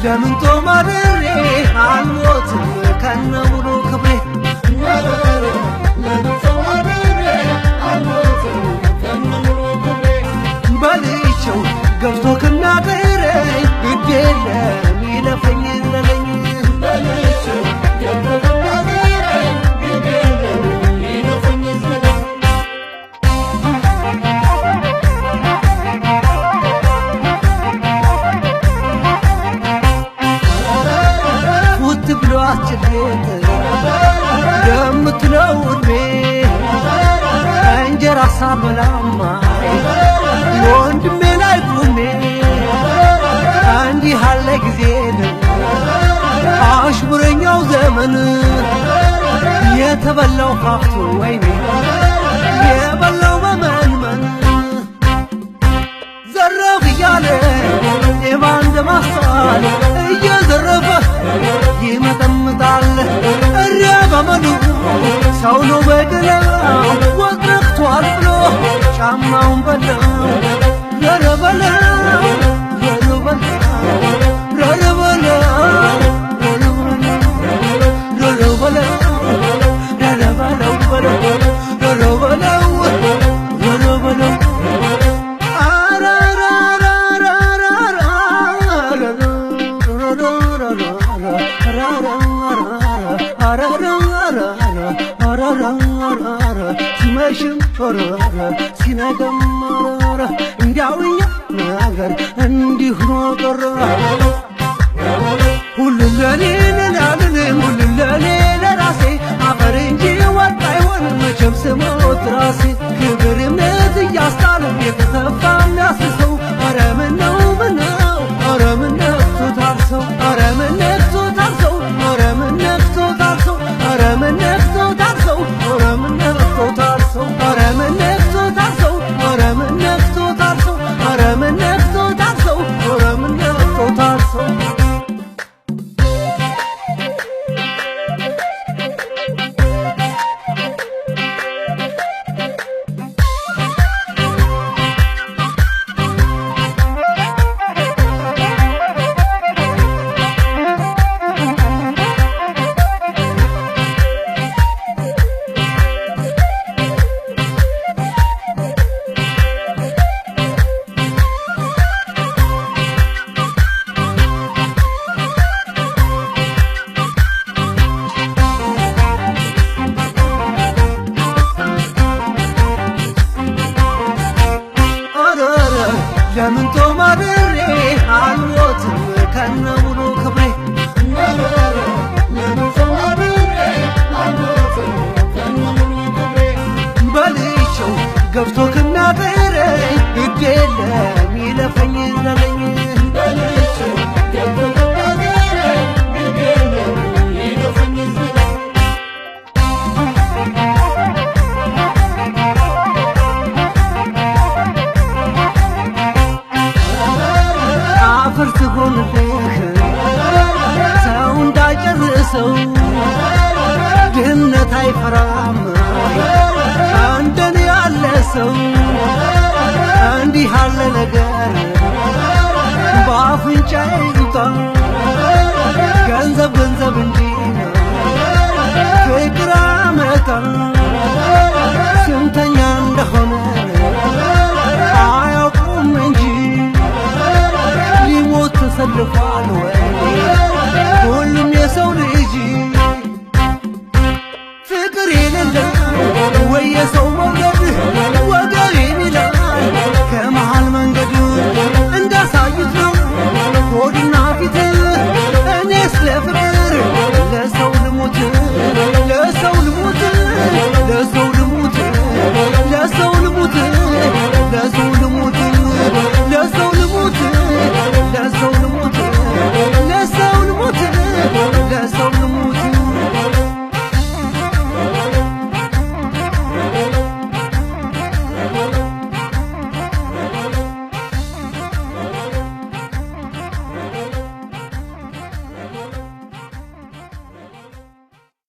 ለምን ጦማድሬ አልሞትም ከነሙሉ ክብሬ ለምን ጦማድሬ አልሞትም ከነሙሉ ክብሬ በልቼው ገብቶ ከናገረኝ ግድ የለም ይለፈኝ ይለለኝ በልቼው ገብቶ ከናገረኝ ግድ የለም ይለፈኝ ይለለኝ። ፉት ብሎ አስችሌት ለምትለው ዕድሜ እንጀራ ሳበላማ ወንድሜ ላይ ቁሜ እንዲህ አለ ጊዜን አሽሙረኛው ዘመን የተበላው ፋፍቶ ወይኔ የበላው በመንመን ዘረፍ እያለ ሌባ እንደማስተዋል እየዘረፈ ይመጠምጣል። እሪያ በመሉ ሰው ነው በገላው ወጥ ነክቷል ብሎ ጫማውን በላው። ኧረ በለው ኧረ በለው ኧረ በለው ኧረ በለው ኧረ በለው በለው ኧረ በለው ኧረ በለው ሲመሽም ሲነጋም እንዲያው እኛ ነገር እንዲሁ ቀረ። ሁሉም ለኔ ለላልንም ሁሉም ለኔ ለራሴ አፈር እንጂ ወርቅ አይሆንም መቼም ስሞት ራሴ ክብር እምነት እያስጣለ የተተፋ የሚያስሰው ኧረ ምነው ምነው ኧረ ምን ነክቶታል ሰው ኧረ ምን ነክቶታል ሰው ኧረ ምን ነክቶታል ሰው ኧረ ምን ነክቶታል ሰው ኧረ ምን ነክቶታል ሰው ኧረ ምን ነክቶታል ሰው ኧረ ምን ነክቶታል ሰው ኧረ ምን ነክቶታል ሰው ኧረ ምን ነክቶታል ሰው። ኧረ ለምን ጦማድሬ አልሞትም ከነሙሉ ክብሬ ለምን ጦማድሬ አልሞትም ከነሙሉ ክብሬ በልቼው ገብቶ ከናገረኝ ግድ የለም ይለፈኝ ይለለኝ በልቼው ገብቶ ከናገረኝ ግድ የለም ይለፈኝ ይለለኝ። አፈር ትሆንልህ ሰው እንዳይጨርሰው ድህነት አይፈራም እንደኔ ያለ ሰው እንዲህ ያለ ነገር በአፍንጫዬ ይውጣ ገንዘብ ገንዘብ እንጂ ፍቅር አመጣ ስንተኛ እንደሆነ አያውቁም እንጂ ሊሞት ተሰልፏል ወይ ሁሉም የሰው ልጅ ፍቅር የሌለው ወይ የሰው